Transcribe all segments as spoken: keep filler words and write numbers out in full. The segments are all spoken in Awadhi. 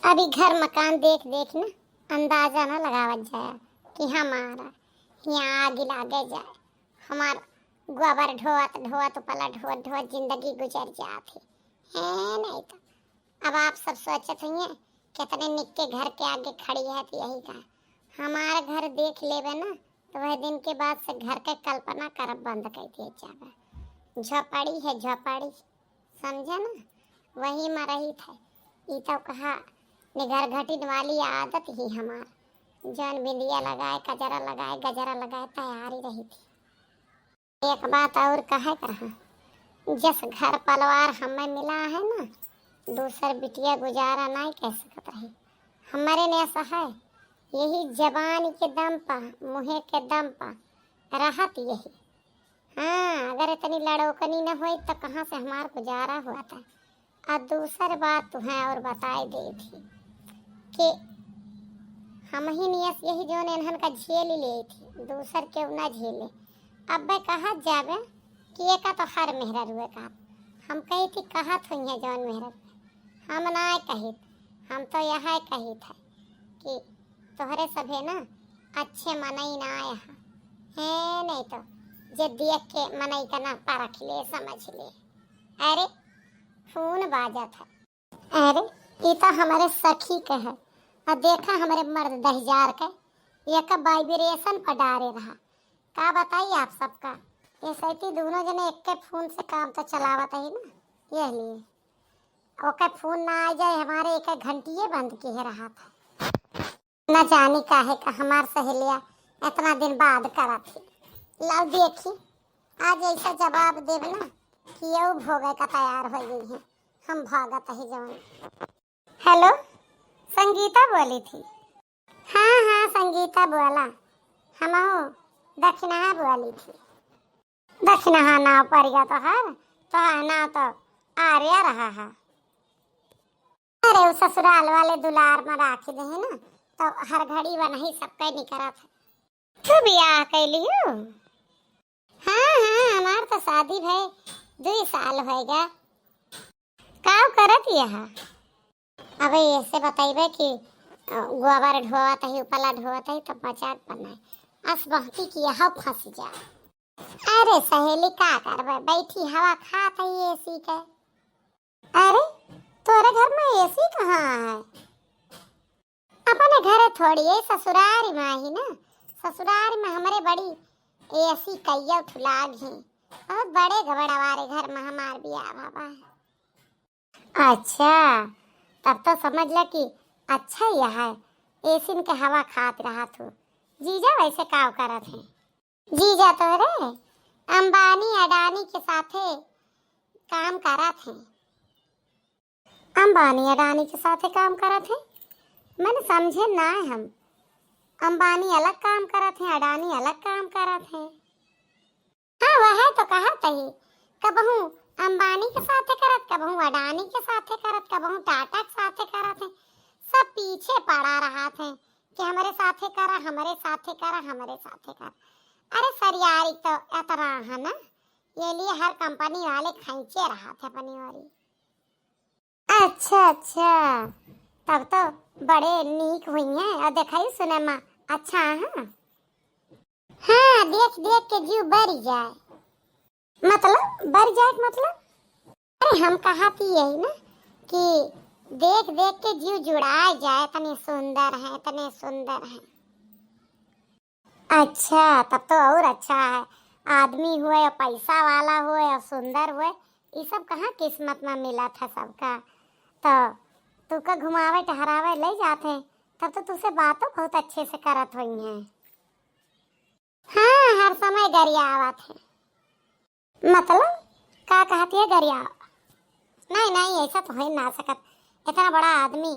अभी घर मकान देख देख ना अंदाजा ना लगावत जाए कि हमारा यहाँ आग लागे जाए, हमार गोबर ढोवत ढोवत, उपला ढोवत ढोवत जिंदगी गुजर जात है। है नहीं तो अब आप सब सोचत होइए, कितने निक्के घर के आगे खड़ी है, तो यही का हमार घर देख लेबे ना, तो वह दिन के बाद से घर के कल्पना करब बंद कर दिए जाबे। झोपड़ी है, झोपड़ी, समझे ना, वही में रही थे। ई तो कहा निगरघटिन वाली आदत ही हमार, जौन बिंदिया लगाए, कजरा लगाए, गजरा लगाए, तैयारी रही थी। एक बात और कहे के रहा, जस घर परिवार हमें मिला है ना, दूसर बिटिया गुजारा नहीं कह सकत रही। हमारे ने ऐसा है, यही जबान के दम पा, मुँहे के दम पा रहत यही। हाँ, अगर इतनी लड़ोकनी न होई तो कहाँ से हमार गुजारा हुआ था। और दूसर बात तुहें और बताए दे थी कि हम ही नियस यही जौन इन्हन का झेल ले थी, दूसर केहू ना झेले। अब कहा जाबे कि एका तो हर मेहरा रुए का। हम कही थी कहत हुई है जौन मेहरा रुए। हम ना कहित, हम तो यह कहित है कि तोहरे सभे ना अच्छे मनई ना आए हैं। है नहीं तो जे देख के मनई का ना परख ले, समझ ले। अरे, फोन बाजत है। अरे, ई तो हमारे सखी के है। और देखा हमारे मर्द दहिजार के, एक वाइब्रेशन पर डारे रहा। का बताई आप सबका, ये सैती दोनों जने एक के फोन से काम तो चलावत है ना, यह लिए ओके फोन ना आ जाए, हमारे एक एक घंटिये बंद किए रहा था। न जानी काहे का हमार सहेलिया इतना दिन बाद करत ही। लाओ देखी, आज ऐसा जवाब देब ना कि यऊ भोगे का तैयार हो गई है। हम भागत ही जवन। हेलो, संगीता बोली थी। हाँ हाँ, संगीता बोला, हमहू दखिनहा बोली थी। दखिनहा नाव परिया तोहार, तोहार नाव तो आर्या रहा है। अरे, उ ससुराल वाले दुलार में राखी दे है ना, तो हर घड़ी वनही सबके निकरत है। तू बियाह कैली हो? हाँ हाँ, हमार तो शादी भय दुई साल होएगा। का करत यह? अबे ऐसे बताइबे कि अ, गोबर ढोवत ही, उपला ढोवत ही, तब मजाक बनाए। अस बहती कि यह फंस जा। अरे सहेली, का करबे, बैठी हवा खात ही एसी के। अरे, तोरे घर में एसी कहाँ है? अपने घरे थोड़ी है, ससुरारी में ही ना। ससुरारी में हमरे बड़ी एसी कइया ठुलाग ही। बहुत बड़े गबड़वारे घर में हमार बियाह बाबा है। अच्छा, तब तो समझ ल कि अच्छा ही है, एसिन के हवा खात रहा तू। जीजा वैसे काव करत हैं? जीजा तोहरे अंबानी अडानी के साथे काम करत हैं। अंबानी अडानी के साथे काम करत हैं? मैंने समझे ना हम। अंबानी अलग काम करत हैं, अडानी अलग काम करत हैं। हाँ, वह तो कहत ही, कबहू अंबानी के साथे करत, कबहू अडानी के साथे करत, कबहू टाटा के साथे करत है। सब पीछे पड़ा रहत है कि हमरे साथे करा, हमरे साथे करा, हमरे साथे करा। अरे सरियारी तो इतना है ना, ये लिए हर कंपनी वाले खींचे रहत है अपनी ओरी। अच्छा अच्छा, तब तो बड़े नीक हुई हैं। और देखाई सुने माँ, अच्छा है। हाँ, देख देख के जीव बर जाए। मतलब बर जाए के मतलब? अरे हम कहा थी यही ना कि देख देख के जीव जुड़ाए जाए, इतने सुंदर हैं, इतने सुंदर हैं। अच्छा, तब तो और अच्छा है। आदमी हुए और पैसा वाला हुए और सुंदर हुए, ये सब कहाँ किस्मत में मिला था सबका। तो तू का घुमावे टहरावे ले जाते, तब तो तुझसे बातों बहुत अच्छे से करत हुई हैं। हाँ, हर समय गरियावत है। मतलब, का कहत है गरियाव? नहीं नहीं, ऐसा तो हो ही ना सकत। इतना बड़ा आदमी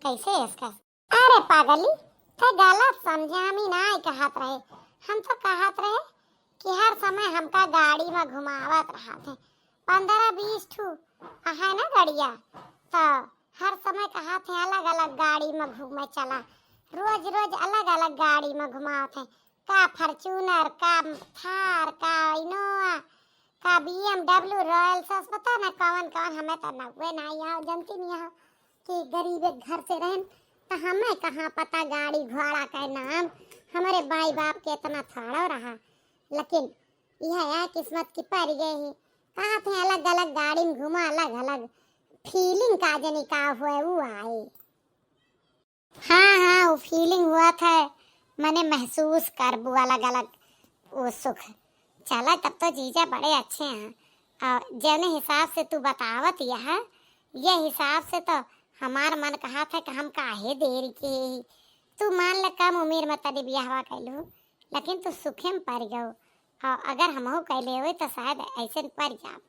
कैसे इसका? अरे पागली, ते गलत समझे, हम ही ना कहत रहे। हम तो कहत रहे कि हर समय हमका गाड़ी में घुमावत रहत है। पन्द्रह बीस ठू है ना गड़िया, तो हर समय कहत है अलग अलग गाड़ी में घूमे चला। रोज रोज अलग अलग गाड़ी में घुमावत है। का Fortuner, का Thar, का Innova, का BMW Royal, सस पता ना कौन कौन, हमें तो नौवे ना आओ, जनती नहीं आओ। कि गरीब एक घर से रहन, त हमें कहाँ पता गाड़ी घोड़ा का नाम, हमरे माई बाप के इतना थोड़ा रहा। लेकिन यह है किस्मत की पड़ गई है। कहा थे अलग अलग गाड़ी में घूमा, अलग अलग फीलिंग का जनी का हुए वो आए। हाँ हाँ, वो फीलिंग हुआ था, मैंने महसूस करबू अलग अलग वो सुख। चला, तब तो जीजा बड़े अच्छे हैं। और जौने हिसाब से तू बतावत यह, ये हिसाब से तो हमार मन कहा था कि हम काहे देर के ही। तू मान ले कम उम्र में तनी बियाहवा कैलू, लेकिन तू सुखे में पड़ गयो। और अगर हमहू कैले होई तो शायद ऐसे न पड़ जाब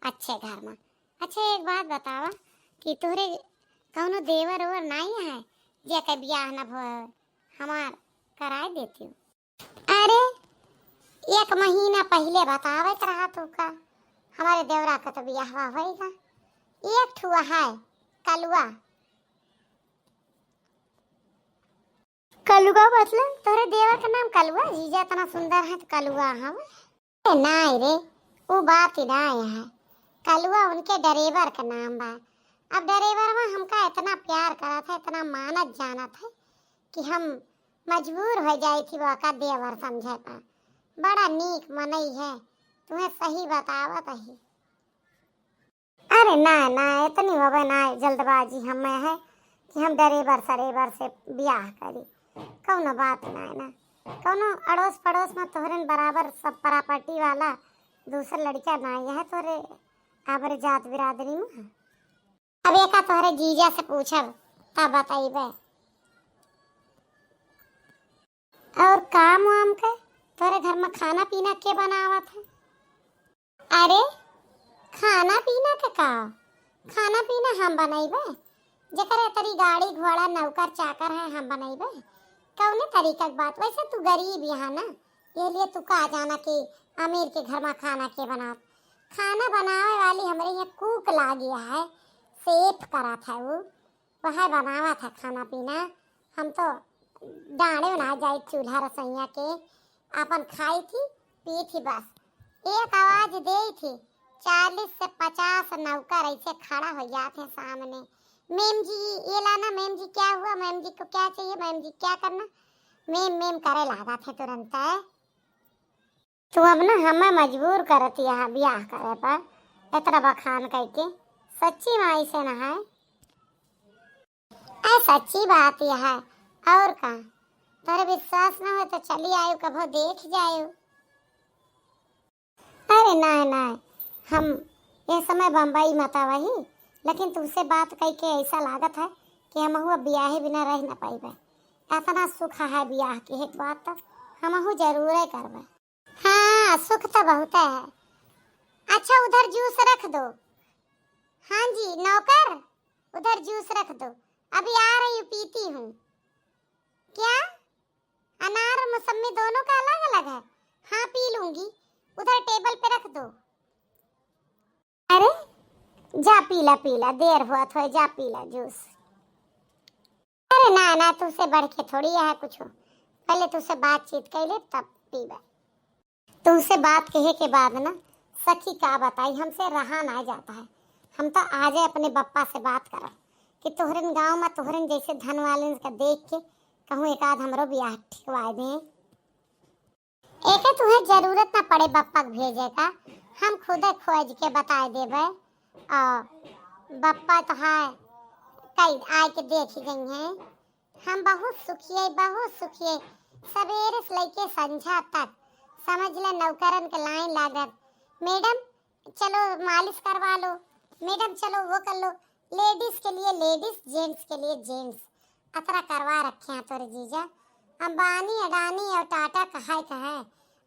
अच्छे घर में। अच्छा, एक बात बतावा कि तोहरे कौनो देवर ओवर नाई है जेकर बियाह न भो, हमार कराए देती हूँ। अरे, एक महीना पहिले बतावत रहा तू का, हमारे देवरा का तो बियाहवा होएगा। एक ठुआ है कलुआ। कलुआ मतलब तोहरे देवर का नाम कलुआ? जीजा इतना सुंदर है तो कलुआ हम? ए, नाई रे, वो बात ही नाई है। कलुआ उनके ड्राइवर का नाम बा। अब ड्राइवर में हमका इतना प्यार करत है, इतना मानत जानत है कि हम मजबूर हो जाई थी ओका देवर समझे पर। बड़ा नीक मनई है, तुम्हें सही बतावत ही। अरे ना ना, इतनी होवे ना, जल्दबाजी हमें है कि हम ड्राइवर सरेवर से बियाह करी। कौनो बात ना है ना, कौनो अड़ोस पड़ोस में तोहरन बराबर सब प्रॉपर्टी वाला दूसर लड़का ना है तोरे आबर जात बिरादरी में। अब एका तोहरे जीजा से पूछब, तब बताइबे। और काम वाम के तोरे घर में खाना पीना के बनावत है? अरे, खाना पीना के का? खाना पीना हम बनइबे, जेकरे तरी गाड़ी घोड़ा नौकर चाकर है हम बनइबे। कौने तरीका के बात? वैसे तू गरीब यहाँ ना, ये लिए तू का जाना कि अमीर के घर में खाना के बनात। खाना बनावे वाली हमरे यहाँ कुक लागी है, सेफ करत है वो। वह बनावत है खाना पीना। हम तो डाँड़े ना जाई चूल्हा रसोइया के, आपन खाई थी, पी थी बस। एक आवाज देई थी, चालीस से पचास नौकर ऐसे खड़ा हो जात हैं सामने। "मेम जी, ये लाना, मेम जी, क्या हुआ, मेम जी को क्या चाहिए, मेम जी क्या करना?" मेम मेम करे लागत है तुरंत। तू अब ना हमें मजबूर करत यहाँ बियाह करे पर, इतना बखान करके। सच्ची माई से ना है। ए, सच्ची बात यह है। और का? तोरे विश्वास ना हो तो चली आयो, कभो देख जायो। अरे नाय नाय, हम ये समय बम्बई मत आवही, लेकिन तुमसे बात कइके ऐसा लागत है कि हमहू अब बियाहे बिना रह न पाइबे। इतना सुख है बियाह के, एक बात तो हमहू जरूरे करबे। हाँ, सुख तो बहुत है। अच्छा, उधर जूस रख दो। हाँ जी नौकर, उधर जूस रख दो, अभी आ रही हूँ, पीती हूँ। क्या? अनार और मौसम्मी दोनों का अलग अलग है? हाँ, पी लूंगी, उधर टेबल पे रख दो। अरे, जा पीला पीला, देर होत होए, जा पीला जूस। अरे ना ना, तुमसे बढ़ के थोड़ी है कुछ, पहले तुमसे बातचीत कर ले तब पीबा। तुमसे बात कहे के बाद ना सखी का बताई, हमसे रहा ना जाता है। हम तो आजे अपने बप्पा से बात करब कि तोहरन गाँव में तोहरन जैसे धन वाले का देख के कहूँ एक आध हमरो बियाह ठिकवाए दें। एके तुहे जरूरत ना पड़े बप्पा के भेजे का, हम खुदे खोज के बताए देबे। और बप्पा तो है, कई आए के देख ही गई हैं। हम बहुत सुखी है, बहुत सुखी है। सवेरे से लेके संझा तक समझ ले नौकरन के लाइन लागत। मैडम, चलो मालिश करवा लो, मैडम चलो वो कर लो। लेडीज के लिए लेडीज, जेंट्स के लिए जेंट्स, अतरा करवा रखे हैं तोरे जीजा। अंबानी, अडानी और टाटा कहाय कहे,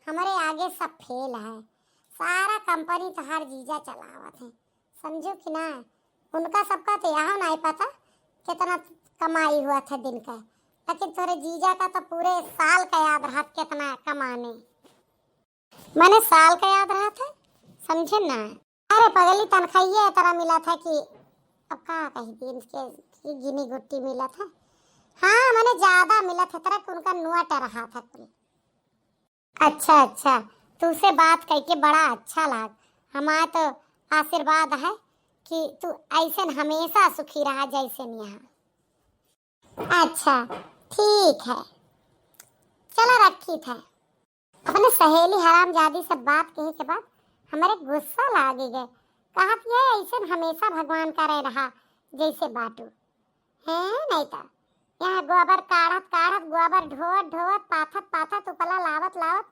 हमरे आगे सब फेल है। सारा कंपनी तोहार जीजा चलावत है, समझो कि ना? उनका सबका तो यहाँ नहीं पता कितना कमाई हुआ था दिन का, लेकिन तोरे जीजा का तो पूरे साल का याद रहा कितना कमाने। मने साल का याद रहा था, समझे ना? अरे पगली, तनखाइये इतना मिला था कि अब का कही दिन के कि गिनी गुट्टी मिला था। हाँ, मने ज्यादा मिला था, तरह कि उनका नुआटा रहा था कुल। अच्छा अच्छा, तुमसे बात करके बड़ा अच्छा लाग। हमारा तो आशीर्वाद है कि तू ऐसे न हमेशा सुखी रहा जैसे न यहाँ। अच्छा, ठीक है, चला रखी था। अपने सहेली हरामजादी से बात कहे के बाद हमरे गुस्सा लागी गए। कहत ये ऐसे न हमेशा भगवान करे रहा जैसे बाटू। हैं, नहीं तो यहाँ गोबर काढ़त काढ़त, गोबर ढोवत ढोवत, पाथत पाथत, उपला लावत लावत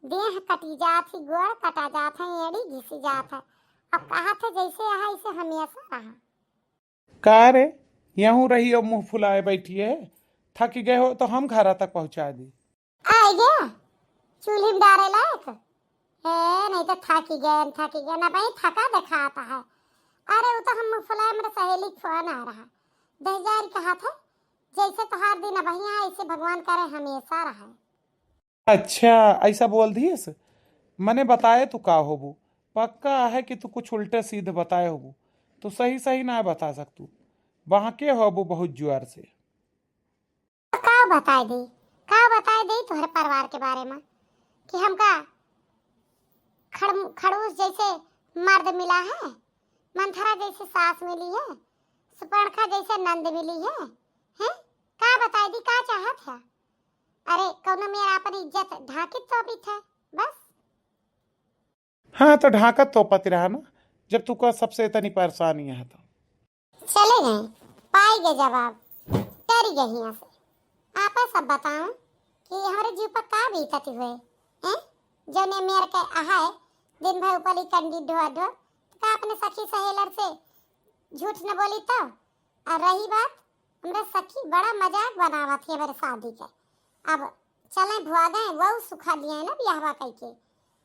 देह कटी जात ही, गोड़ कटा जात है, एड़ी घिसी जात है। अब कहत है जैसे यहाँ ऐसे हमेशा रहा। का रे, यहूँ रही और मुँह फुलाए बैठी है? थकी गए हो तो हम घरा तक पहुँचा दी। आइ गया चूल्ही में डारे लायक। ए, नहीं तो थकी गए, थकी गए ना भाई, थका देखाता है। अरे, वो तो हम मुँह फुलाए, मेरे सहेली के फोन आ रहा। दहिजारी कहत है, जैसे तोहार दिन अब यहाँ, ऐसे भगवान करे हमेशा रहे। अच्छा, ऐसा बोल दिएस? मने बताए तू का होबू? पक्का है कि तू कुछ उल्टे सीधे बताए होबू। तू सही सही ना बता सकतू। बहके होबू बहुत जुआर से। का बताए दी, का बताए दी तोहरे परिवार के बारे में कि हमका खड़-, खड़ूस जैसे मर्द मिला है, मंथरा जैसे सास मिली है, सुपर्णखा जैसे नंद मिली है, हैं? का बताए दी, का चाहत है? अरे, कौनो मेर आपन इज्जत ढांकित तो अबित है, बस। हाँ, तो ढांकत तो पति रहा ना, जब तू का सबसे इतनी परेशानी है तो। चले गए, पाई गए जवाब, डरी गए हियां से। आपा सब बताओ कि हमरे जीव पर का बीतत हुए, हैं? जौने मेर के अहाए, दिन भर ऊपर ही कंडी ढोआ ढोआ, तो का अपने सखी सहेलर से झूठ न बोली तो? और रही बात, हमरे सखी बड़ा मजाक बनावत है मेरे शादी के। अब चले भुआ गए, वो सुखा लिए ना बियाहवा कई के।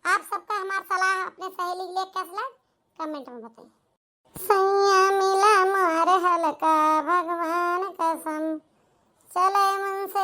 आप सबका हमार सलाह अपने सहेली के लिए कैसे लग, कमेंट में बताइए। सैया मिला मार हल्का भगवान कसम, चले मन से